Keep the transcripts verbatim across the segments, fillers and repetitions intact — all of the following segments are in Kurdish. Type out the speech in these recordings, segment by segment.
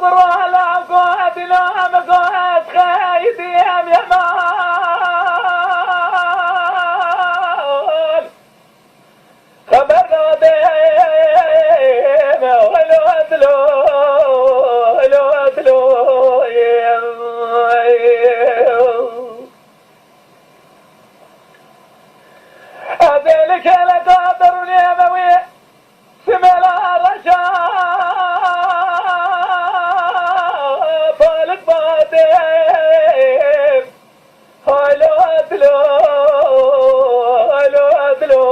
Kurala gohet, îlahê min gohet, xeydî em yeman. Xeber nadê me, helo dilo, helo dilo. Ez ê li kêleka derûnê me wî. Simela reşa falik badê. Haylo dilo, haylo dilo.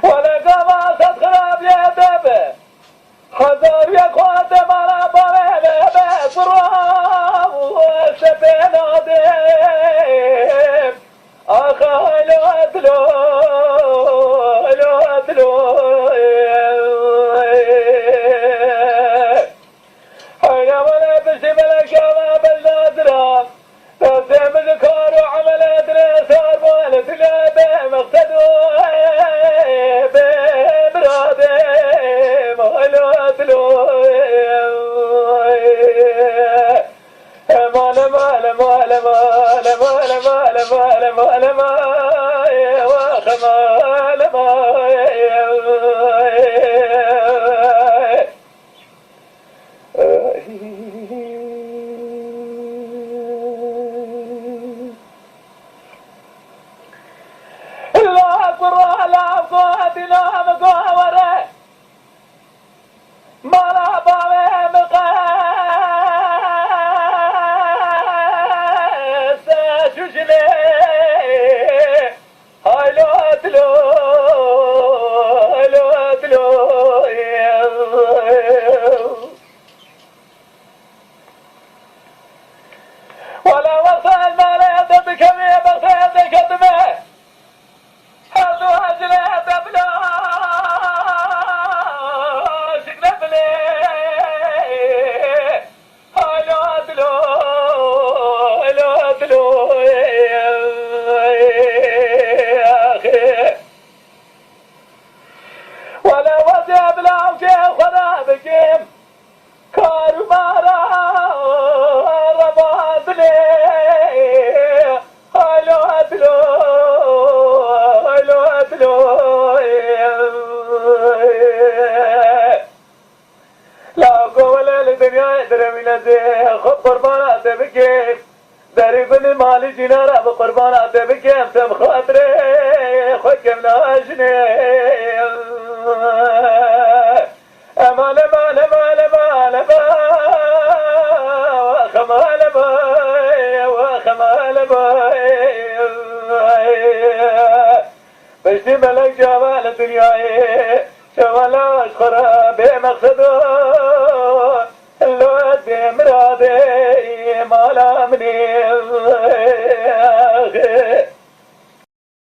Wele gava sed xirab yê debe. Hezar yek xwarte mala bavê me be kuro, sepê nadê. Axa helo dilo, helo dilo. Heyra wele piştî melek ya me bel nadira. Destê min ji kar û emelê dilê sar bû, li dilê bê meqsed û bê miradê. Malo dilo, male, male, male, male, male, male, male, male, male, male, male, male, male. La kuro la gotina goa were. Mala bavê min qese şûşilê. Haylo dilo, haylo dilo. Wala wasa el mala de bikevê, bexse de ketime. Her du hecile de bila şikle bilê. Alo dilo, alo dilo, axê. Wele wezê bila awkê xwe de bikim. Kar û mara reva dilê. Alo dilo, alo dilo. La go wele li dinyayê direwîne zê xwe bi qurbana te bikim. Derî gulî malî cînara bi qurbana te bikim. Sem xatirê xwe kevna jinê. Emale male male male ba. Waxe male ba. Waxe male ba. Piştî melek çawa li dinyayê, çawa laş xwe re bê meqsed o. Lo ez bê miradê mala min ê.